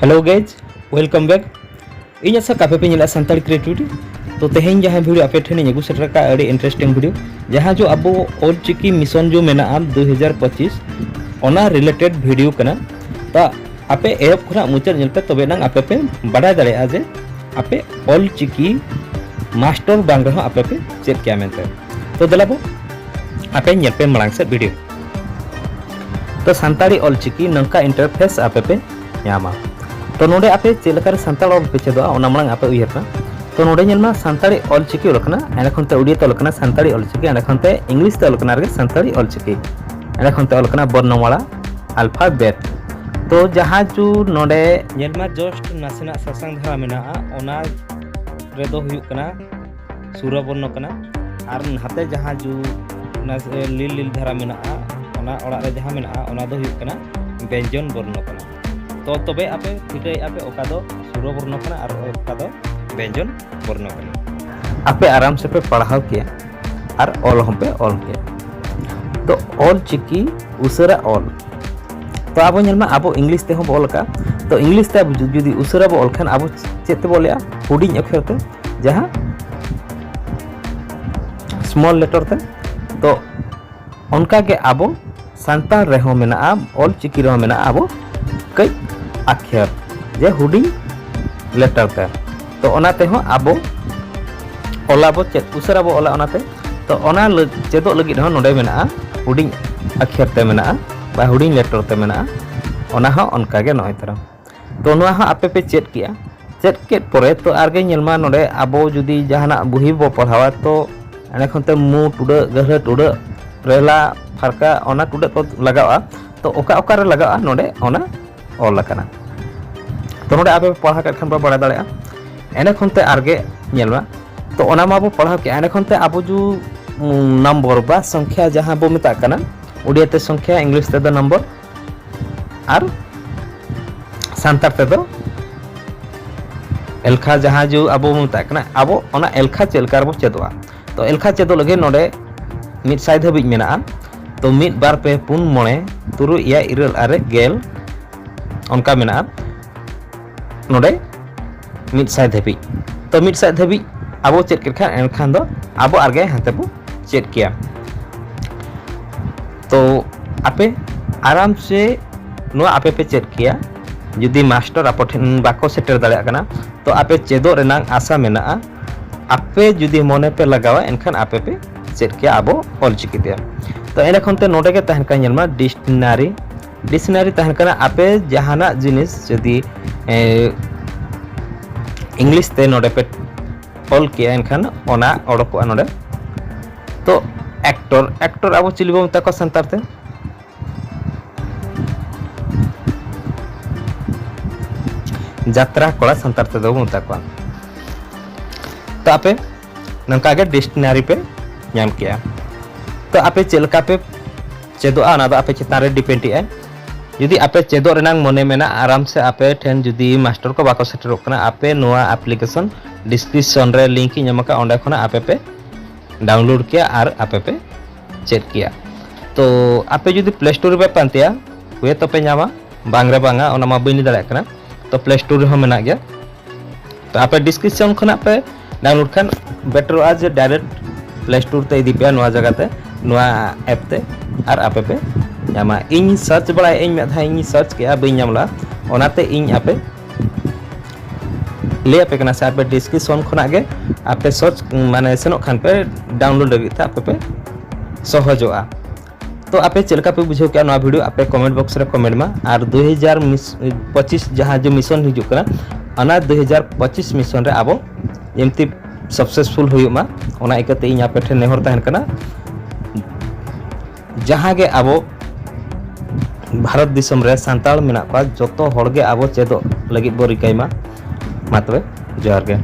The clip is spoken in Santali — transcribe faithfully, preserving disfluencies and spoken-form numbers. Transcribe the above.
Hello guys, welcome back. ᱤᱧ ᱟᱥᱟ ᱠᱟᱯᱮ ᱯᱮ ᱧᱮᱞᱟ ᱥᱟᱱᱛᱟᱲᱤ ᱠᱨᱤᱭᱮᱴᱤᱵᱷᱤᱴᱤ᱾ ᱛᱚ ᱛᱮᱦᱮᱧ ᱡᱟᱦᱟᱸ ᱵᱷᱤᱰᱤᱭᱳ ᱟᱯᱮ ᱴᱷᱮᱱ ᱤᱧ ᱟᱹᱜᱩ ᱥᱮᱴᱮᱨ ᱟᱠᱟᱫ, ᱟᱹᱰᱤ ᱤᱱᱴᱟᱨᱮᱥᱴᱤᱝ ᱵᱷᱤᱰᱤᱭᱳ, ᱡᱟᱦᱟᱸ ᱡᱚ ᱟᱵᱚ ᱚᱞ ᱪᱤᱠᱤ ᱢᱤᱥᱚᱱ ᱡᱚ ᱢᱮᱱᱟᱜᱼᱟ ᱫᱩ ᱦᱟᱡᱟᱨ ᱯᱚᱸᱪᱤᱥ, ᱚᱱᱟ ᱨᱤᱞᱮᱴᱮᱰ ᱵᱷᱤᱰᱤᱭᱳ ᱠᱟᱱᱟ᱾ ᱛᱚ ᱟᱯᱮ ᱮᱦᱚᱵ ᱠᱷᱚᱱᱟᱜ ᱢᱩᱪᱟᱹᱫ ᱧᱮᱞ ᱯᱮ, ᱛᱚᱵᱮ ᱮᱱᱟᱝ ᱟᱯᱮ ᱯᱮ ᱵᱟᱰᱟᱭ ᱫᱟᱲᱮᱭᱟᱜᱼᱟ ᱡᱮ ᱟᱯᱮ ᱚᱞ ᱪᱤᱠᱤ ᱢᱟᱥᱴᱟᱨ ᱵᱟᱝ ᱨᱮᱦᱚᱸ ᱟᱯᱮ ᱯᱮ ᱪᱮᱫ ᱠᱮᱭᱟ ᱢᱮᱱᱛᱮ᱾ ᱛᱚ ᱫᱮᱞᱟ ᱵᱚ ᱟᱯᱮ ᱧᱮᱞ ᱯᱮ ᱢᱟᱲᱟᱝ ᱥᱮᱫ ᱵᱷᱤᱰᱤᱭᱳ᱾ ᱛᱚ ᱥᱟᱱᱛᱟᱲᱤ ᱚᱞ ᱪᱤᱠᱤ ᱱᱚᱝᱠᱟ ᱤᱱᱴᱟᱨᱯᱷᱮᱥ ᱟᱯᱮ ᱯᱮ ᱧᱟᱢᱟ᱾ ᱛᱚ ᱱᱚᱰᱮ ᱟᱯᱮ ᱪᱮᱫ ᱞᱮᱠᱟᱨᱮ ᱥᱟᱱᱛᱟᱲ ᱚᱞ ᱯᱮ ᱪᱮᱫᱚᱜᱼᱟ, ᱚᱱᱟ ᱢᱟᱲᱟᱝ ᱟᱯᱮ ᱩᱭᱦᱟᱹᱨ ᱯᱮ᱾ ᱛᱚ ᱱᱚᱰᱮ ᱧᱮᱞ ᱢᱟ ᱥᱟᱱᱛᱟᱲᱤ ᱚᱞ ᱪᱤᱠᱤ ᱚᱞ ᱟᱠᱟᱱᱟ, ᱮᱸᱰᱮ ᱠᱷᱚᱱ ᱛᱮ ᱩᱲᱤᱭᱟ ᱛᱮ ᱚᱞ ᱟᱠᱟᱱᱟ ᱥᱟᱱᱛᱟᱲᱤ ᱚᱞ ᱪᱤᱠᱤ, ᱮᱸᱰᱮ ᱠᱷᱚᱱ ᱛᱮ ᱤᱝᱞᱤᱥ ᱛᱮ ᱚᱞ ᱟᱠᱟᱱᱟ ᱟᱨᱜᱮ ᱥᱟᱱᱛᱟᱲᱤ ᱚᱞ ᱪᱤᱠᱤ, ᱮᱸᱰᱮ ᱠᱷᱚᱱ ᱛᱮ ᱚᱞ ᱟᱠᱟᱱᱟ ᱵᱚᱨᱱᱚᱢᱟᱞᱟ ᱟᱞᱯᱷᱟᱵᱮᱴ᱾ ᱛᱚ ᱡᱟᱦᱟᱸ ᱡᱩ ᱱᱚᱰᱮ ᱧᱮᱞ ᱢᱟ ᱡᱚᱥᱴ ᱱᱟᱥᱮᱱᱟᱜ ᱥᱟᱥᱟᱝ ᱫᱷᱟᱨᱟ ᱢᱮᱱᱟᱜᱼᱟ, ᱚᱱᱟ ᱨᱮᱫᱚ ᱦᱩᱭᱩᱜ ᱠᱟᱱᱟ ᱥᱩᱨᱚ ᱵᱚᱨᱱᱚ ᱠᱟᱱᱟ᱾ ᱟᱨ ᱱᱟᱛᱮ ᱡᱟᱦᱟᱸ ᱡᱩ ᱱᱟᱥᱮ ᱞᱤᱞ ᱞᱤᱞ ᱫᱷᱟᱨᱟ ᱢᱮᱱᱟᱜᱼᱟ, ᱚᱱᱟ ᱚᱲᱟᱜ ᱨᱮ ᱡᱟᱦᱟᱸ ᱢᱮᱱᱟᱜᱼᱟ, ᱚᱱᱟ ᱫᱚ ᱦᱩᱭᱩᱜ ᱠᱟᱱᱟ ᱵᱮᱧᱡᱚᱱ ᱵᱚᱨᱱᱚ ᱠᱟᱱᱟ᱾ ᱛᱚ ᱛᱚᱵᱮ ᱟᱯᱮ ᱴᱷᱤᱠᱟᱹᱭᱮᱫᱼᱟ ᱯᱮ ᱚᱠᱟ ᱫᱚ ᱥᱩᱨᱚ ᱵᱚᱨᱱᱚ ᱠᱟᱱᱟ ᱟᱨ ᱚᱠᱟ ᱫᱚ ᱵᱮᱧᱡᱚᱱ ᱵᱚᱨᱱᱚ ᱠᱟᱱᱟ᱾ ᱟᱯᱮ ᱟᱨᱟᱢ ᱥᱮᱯᱮ ᱯᱟᱲᱦᱟᱣ ᱠᱮᱭᱟ ᱟᱨ ᱚᱞ ᱦᱚᱸᱯᱮ ᱚᱞ ᱠᱮᱭᱟ᱾ ᱛᱚ ᱚᱞ ᱪᱤᱠᱤ ᱩᱥᱟᱹᱨᱟ ᱚᱞ᱾ ᱛᱚ ᱟᱵᱚ ᱧᱮᱞ ᱢᱟ, ᱟᱵᱚ ᱤᱝᱞᱤᱥ ᱛᱮᱦᱚᱸ ᱵᱚ ᱚᱞ ᱟᱠᱟᱫᱼᱟ᱾ ᱛᱚ ᱤᱝᱞᱤᱥ ᱛᱮ ᱟᱵᱚ ᱡᱩ-, ᱡᱩᱫᱤ ᱩᱥᱟᱹᱨᱟ ᱵᱚ ᱚᱞ ᱠᱷᱟᱱ ᱟᱵᱚ ᱪᱮᱫ ᱛᱮᱵᱚ ᱚᱞᱮᱜᱼᱟ? ᱦᱩᱰᱤᱧ ᱚᱠᱷᱚᱨ ᱛᱮ, ᱡᱟᱦᱟᱸ ᱥᱢᱚᱞ ᱞᱮᱴᱟᱨ ᱛᱮ᱾ ᱛᱚ ᱚᱱᱠᱟ ᱜᱮ ᱟᱵᱚ ᱥᱟᱱᱛᱟᱲ ᱨᱮᱦᱚᱸ ᱢᱮᱱᱟᱜᱼᱟ, ᱚᱞ ᱪᱤᱠᱤ ᱨᱮᱦᱚᱸ ᱢᱮᱱᱟᱜᱼᱟ ᱟᱵᱚ ᱠᱟᱹᱡ ᱟᱠᱷᱮᱨ, ᱡᱮ ᱦᱩᱰᱤᱧ ᱞᱮᱴᱟᱨ ᱛᱮ᱾ ᱛᱚ ᱚᱱᱟ ᱛᱮᱦᱚᱸ ᱟᱵᱚ ᱚᱞᱟ ᱵᱚ ᱪᱮᱫ, ᱩᱥᱟᱹᱨᱟ ᱵᱚ ᱚᱞᱟ ᱚᱱᱟᱛᱮ᱾ ᱛᱚ ᱚᱱᱟ ᱞᱟᱹ-, ᱪᱮᱫᱚᱜ ᱞᱟᱹᱜᱤᱫ ᱦᱚᱸ ᱱᱚᱰᱮ ᱢᱮᱱᱟᱜᱼᱟ ᱦᱩᱰᱤᱧ ᱟᱠᱷᱮᱨ ᱛᱮ ᱢᱮᱱᱟᱜᱼᱟ ᱵᱟ ᱦᱩᱰᱤᱧ ᱞᱮᱴᱟᱨ ᱛᱮ ᱢᱮᱱᱟᱜᱼᱟ, ᱚᱱᱟ ᱦᱚᱸ ᱚᱱᱠᱟ ᱜᱮ ᱱᱚᱜᱼᱚᱭ ᱛᱟᱨᱟ᱾ ᱛᱚ ᱱᱚᱣᱟ ᱦᱚᱸ ᱟᱯᱮ ᱯᱮ ᱪᱮᱫ ᱠᱮᱜᱼᱟ᱾ ᱪᱮᱫ ᱠᱮᱫ ᱯᱚᱨᱮ ᱛᱚ ᱟᱨᱜᱮ ᱧᱮᱞ ᱢᱟ, ᱱᱚᱰᱮ ᱟᱵᱚ ᱡᱩᱫᱤ ᱡᱟᱦᱟᱱᱟᱜ ᱵᱩᱦᱤ ᱵᱚ ᱯᱟᱲᱦᱟᱣᱟ, ᱛᱚ ᱮᱸᱰᱮ ᱠᱷᱚᱱ ᱛᱮ ᱢᱩ ᱴᱩᱰᱟᱹᱜ, ᱜᱟᱹᱦᱞᱟᱹ ᱴᱩᱰᱟᱹᱜ, ᱯᱨᱮᱞᱟ, ᱯᱷᱟᱨᱠᱟ, ᱚᱱᱟ ᱴᱩᱰᱟᱹᱜ ᱠᱚ ᱞᱟᱜᱟᱜᱼᱟ᱾ ᱛᱚ ᱚᱠᱟ ᱚᱠᱟ ᱨᱮ ᱞᱟᱜᱟᱜᱼᱟ, ᱱᱚᱰᱮ ᱚᱱᱟ ᱚᱞ ᱟᱠᱟᱱᱟ᱾ ᱛᱚ ᱱᱚᱰᱮ ᱟᱯᱮ ᱯᱮ ᱯᱟᱲᱦᱟᱣ ᱠᱮᱫ ᱠᱷᱟᱱ ᱯᱮ ᱵᱟᱲᱟᱭ ᱫᱟᱲᱮᱭᱟᱜᱼᱟ᱾ ᱮᱸᱰᱮ ᱠᱷᱚᱱ ᱛᱮ ᱟᱨᱜᱮ ᱧᱮᱞ ᱢᱟ, ᱛᱚ ᱚᱱᱟ ᱢᱟᱵᱚ ᱯᱟᱲᱦᱟᱣ ᱠᱮᱜᱼᱟ᱾ ᱮᱸᱰᱮ ᱠᱷᱚᱱ ᱛᱮ ᱟᱵᱚ ᱡᱩ ᱱᱚᱢᱵᱚᱨ ᱵᱟ ᱥᱚᱝᱠᱷᱭᱟ ᱡᱟᱦᱟᱸ ᱵᱚ ᱢᱮᱛᱟᱜ ᱠᱟᱱᱟ, ᱩᱲᱤᱭᱟ ᱛᱮ ᱥᱚᱝᱠᱷᱭᱟ, ᱤᱝᱞᱤᱥ ᱛᱮᱫᱚ ᱱᱚᱢᱵᱚᱨ, ᱟᱨ ᱥᱟᱱᱛᱟᱲ ᱛᱮᱫᱚ ᱮᱞᱠᱷᱟ, ᱡᱟᱦᱟᱸ ᱡᱮ ᱟᱵᱚ ᱵᱚᱱ ᱢᱮᱛᱟᱜ ᱠᱟᱱᱟ, ᱟᱵᱚ ᱚᱱᱟ ᱮᱞᱠᱷᱟ ᱪᱮᱫ ᱞᱮᱠᱟ ᱨᱮᱵᱚ ᱪᱮᱫᱚᱜᱼᱟ? ᱛᱚ ᱮᱞᱠᱷᱟ ᱪᱮᱫᱚᱜ ᱞᱟᱹᱜᱤᱫ ᱱᱚᱰᱮ ᱢᱤᱫ ᱥᱟᱭ ᱫᱷᱟᱹᱵᱤᱡ ᱢᱮᱱᱟᱜᱼᱟ᱾ ᱛᱚ ᱢᱤᱫ, ᱵᱟᱨ, ᱯᱮ, ᱯᱩᱱ, ᱢᱚᱬᱮ, ᱛᱩᱨᱩᱭ, ᱮᱭᱟᱭ, ᱤᱨᱟᱹᱞ, ᱟᱨᱮ, ᱜᱮᱞ, ᱚᱱᱠᱟ ᱢᱮᱱᱟᱜᱼᱟ᱾ ᱱᱚᱰᱮ ᱢᱤᱫ ᱥᱟᱭ ᱫᱷᱟᱹᱵᱤᱡ᱾ ᱛᱚ ᱢᱤᱫ ᱥᱟᱭ ᱫᱷᱟᱹᱵᱤᱡ ᱟᱵᱚ ᱪᱮᱫ ᱠᱮᱫ ᱠᱷᱟᱱ, ᱮᱱᱠᱷᱟᱱ ᱫᱚ ᱟᱵᱚ ᱟᱨᱜᱮ ᱦᱟᱱᱛᱮ ᱵᱚ ᱪᱮᱫ ᱠᱮᱭᱟ᱾ ᱛᱚ ᱟᱯᱮ ᱟᱨᱟᱢ ᱥᱮ ᱱᱚᱣᱟ ᱟᱯᱮ ᱯᱮ ᱪᱮᱫ ᱠᱮᱭᱟ᱾ ᱡᱩᱫᱤ ᱢᱟᱥᱴᱟᱨ ᱟᱯᱮ ᱴᱷᱮᱱ ᱵᱟᱠᱚ ᱥᱮᱴᱮᱨ ᱫᱟᱲᱮᱭᱟᱜ ᱠᱟᱱᱟ, ᱛᱚ ᱟᱯᱮ ᱪᱮᱫᱚᱜ ᱨᱮᱱᱟᱜ ᱟᱥᱟ ᱢᱮᱱᱟᱜᱼᱟ᱾ ᱟᱯᱮ ᱡᱩᱫᱤ ᱢᱚᱱᱮ ᱯᱮ ᱞᱟᱜᱟᱣᱟ, ᱮᱱᱠᱷᱟᱱ ᱟᱯᱮ ᱯᱮ ᱪᱮᱫ ᱠᱮᱭᱟ ᱟᱵᱚ ᱚᱞᱪᱤᱠᱤ ᱛᱮ᱾ ᱛᱚ ᱮᱸᱰᱮ ᱠᱷᱚᱱ ᱛᱮ ᱱᱚᱰᱮ ᱜᱮ ᱛᱟᱦᱮᱱ ᱠᱟᱱᱟ, ᱧᱮᱞ ᱢᱟ, ᱰᱤᱠᱥᱱᱟᱨᱤ᱾ ᱰᱤᱠᱥᱱᱟᱨᱤ ᱛᱟᱦᱮᱱ ᱠᱟᱱᱟ, ᱟᱯᱮ ᱡᱟᱦᱟᱱᱟᱜ ᱡᱤᱱᱤᱥ ᱡᱩᱫᱤ, ᱮ, ᱤᱝᱞᱤᱥ ᱛᱮ ᱱᱚᱰᱮ ᱯᱮ ᱚᱞ ᱠᱮᱜᱼᱟ, ᱮᱱᱠᱷᱟᱱ ᱚᱱᱟ ᱚᱰᱚᱠᱚᱜᱼᱟ ᱱᱚᱰᱮ᱾ ᱛᱚ ᱮᱠᱴᱚᱨ, ᱮᱠᱴᱚᱨ ᱟᱵᱚ ᱪᱤᱞᱤ ᱵᱚᱱ ᱢᱮᱛᱟ ᱠᱚᱣᱟ ᱥᱟᱱᱛᱟᱲ ᱛᱮ? ᱡᱟᱛᱨᱟ ᱠᱚᱲᱟ ᱥᱟᱱᱛᱟᱲ ᱛᱮᱫᱚ ᱵᱚᱱ ᱢᱮᱛᱟ ᱠᱚᱣᱟ᱾ ᱛᱚ ᱟᱯᱮ ᱱᱚᱝᱠᱟ ᱜᱮ ᱰᱤᱠᱥᱱᱟᱨᱤ ᱯᱮ ᱧᱟᱢ ᱠᱮᱜᱼᱟ᱾ ᱛᱚ ᱟᱯᱮ ᱪᱮᱫ ᱞᱮᱠᱟ ᱯᱮ ᱪᱮᱫᱚᱜᱼᱟ, ᱚᱱᱟ ᱫᱚ ᱟᱯᱮ ᱪᱮᱛᱟᱱ ᱨᱮ ᱰᱤᱯᱮᱱᱰ ᱮᱜᱼᱟᱭ᱾ ᱡᱩᱫᱤ ᱟᱯᱮ ᱪᱮᱫᱚᱜ ᱨᱮᱱᱟᱜ ᱢᱚᱱᱮ ᱢᱮᱱᱟᱜᱼᱟ, ᱟᱨᱟᱢ ᱥᱮ ᱟᱯᱮ ᱴᱷᱮᱱ ᱡᱩᱫᱤ ᱢᱟᱥᱴᱟᱨ ᱠᱚ ᱵᱟᱠᱚ ᱥᱮᱴᱮᱨᱚᱜ ᱠᱟᱱᱟ, ᱟᱯᱮ ᱱᱚᱣᱟ ᱟᱯᱞᱤᱠᱮᱥᱚᱱ ᱰᱤᱥᱠᱨᱤᱯᱥᱚᱱ ᱨᱮ ᱞᱤᱝᱠ ᱤᱧ ᱮᱢ ᱟᱠᱟᱫᱼᱟ, ᱚᱸᱰᱮ ᱠᱷᱚᱱᱟᱜ ᱟᱯᱮ ᱯᱮ ᱰᱟᱣᱩᱱᱞᱳᱰ ᱠᱮᱭᱟ ᱟᱨ ᱟᱯᱮ ᱯᱮ ᱪᱮᱫ ᱠᱮᱭᱟ᱾ ᱛᱚ ᱟᱯᱮ ᱡᱩᱫᱤ ᱯᱞᱮ ᱥᱴᱳᱨ ᱨᱮᱯᱮ ᱯᱟᱱᱛᱮᱭᱟ, ᱦᱳᱭ ᱛᱚᱯᱮ ᱧᱟᱢᱟ, ᱵᱟᱝ ᱨᱮ ᱵᱟᱝᱟ, ᱚᱱᱟ ᱢᱟ ᱵᱟᱹᱧ ᱞᱟᱹᱭ ᱫᱟᱲᱮᱭᱟᱜ ᱠᱟᱱᱟ᱾ ᱛᱚ ᱯᱞᱮ ᱥᱴᱳᱨ ᱨᱮᱦᱚᱸ ᱢᱮᱱᱟᱜ ᱜᱮᱭᱟ᱾ ᱛᱚ ᱟᱯᱮ ᱰᱤᱥᱠᱨᱤᱯᱥᱚᱱ ᱠᱷᱚᱱᱟᱜ ᱯᱮ ᱰᱟᱣᱩᱱᱞᱳᱰ ᱠᱷᱟᱱ ᱵᱮᱴᱟᱨᱚᱜᱼᱟ, ᱡᱮ ᱰᱟᱭᱨᱮᱠᱴ ᱯᱞᱮ ᱥᱴᱳᱨ ᱛᱮ ᱤᱫᱤ ᱯᱮᱭᱟ ᱱᱚᱣᱟ ᱡᱟᱭᱜᱟ ᱛᱮ, ᱱᱚᱣᱟ ᱮᱯ ᱛᱮ, ᱟᱨ ᱟᱯᱮ ᱯᱮ ᱧᱟᱢᱟ᱾ ᱤᱧ ᱥᱟᱨᱪ ᱵᱟᱲᱟᱭᱮᱫ ᱟᱹᱧ, ᱢᱤᱫ ᱫᱷᱟᱣ ᱤᱧ ᱥᱟᱨᱪ ᱠᱮᱜᱼᱟ, ᱵᱟᱹᱧ ᱧᱟᱢ ᱞᱮᱫᱟ, ᱚᱱᱟᱛᱮ ᱤᱧ ᱟᱯᱮ ᱞᱟᱹᱭ ᱟᱯᱮ ᱠᱟᱱᱟ ᱥᱮ, ᱟᱯᱮ ᱰᱤᱥᱠᱨᱤᱯᱥᱚᱱ ᱠᱷᱚᱱᱟᱜ ᱜᱮ ᱟᱯᱮ ᱥᱟᱨᱪ, ᱢᱟᱱᱮ ᱥᱮᱱᱚᱜ ᱠᱷᱟᱱ ᱯᱮ ᱰᱟᱣᱩᱱᱞᱳᱰ ᱞᱟᱹᱜᱤᱫ ᱛᱮ ᱟᱯᱮ ᱯᱮ ᱥᱚᱦᱚᱡᱚᱜᱼᱟ᱾ ᱛᱚ ᱟᱯᱮ ᱪᱮᱫ ᱞᱮᱠᱟ ᱯᱮ ᱵᱩᱡᱷᱟᱹᱣ ᱠᱮᱜᱼᱟ ᱱᱚᱣᱟ ᱵᱷᱤᱰᱤᱭᱳ, ᱟᱯᱮ ᱠᱚᱢᱮᱱᱴ ᱵᱚᱠᱥ ᱨᱮ ᱠᱚᱢᱮᱱᱴ ᱢᱟ᱾ ᱟᱨ ᱫᱩᱭ ᱦᱟᱡᱟᱨ ᱯᱚᱸᱪᱤᱥ ᱡᱟᱦᱟᱸ ᱡᱮ ᱢᱤᱥᱚᱱ ᱦᱤᱡᱩᱜ ᱠᱟᱱᱟ, ᱚᱱᱟ ᱫᱩᱭ ᱦᱟᱡᱟᱨ ᱯᱚᱸᱪᱤᱥ ᱢᱤᱥᱚᱱ ᱨᱮ ᱟᱵᱚ ᱡᱮᱢᱛᱤ ᱥᱟᱠᱥᱮᱥᱯᱷᱩᱞ ᱦᱩᱭᱩᱜ ᱢᱟ, ᱚᱱᱟ ᱤᱠᱟᱹᱛᱮ ᱤᱧ ᱟᱯᱮ ᱴᱷᱮᱱ ᱱᱮᱦᱚᱨ ᱛᱟᱦᱮᱱ ᱠᱟᱱᱟ, ᱡᱟᱦᱟᱸ ᱜᱮ ᱟᱵᱚ ᱵᱷᱟᱨᱚᱛ ᱫᱤᱥᱚᱢ ᱨᱮ ᱥᱟᱱᱛᱟᱲ ᱢᱮᱱᱟᱜ ᱠᱚᱣᱟ, ᱡᱚᱛᱚ ᱦᱚᱲ ᱜᱮ ᱟᱵᱚ ᱪᱮᱫᱚᱜ ᱞᱟᱹᱜᱤᱫ ᱵᱚ ᱨᱤᱠᱟᱹᱭ ᱢᱟ᱾ ᱢᱟ ᱛᱚᱵᱮ, ᱡᱚᱦᱟᱨ ᱜᱮ᱾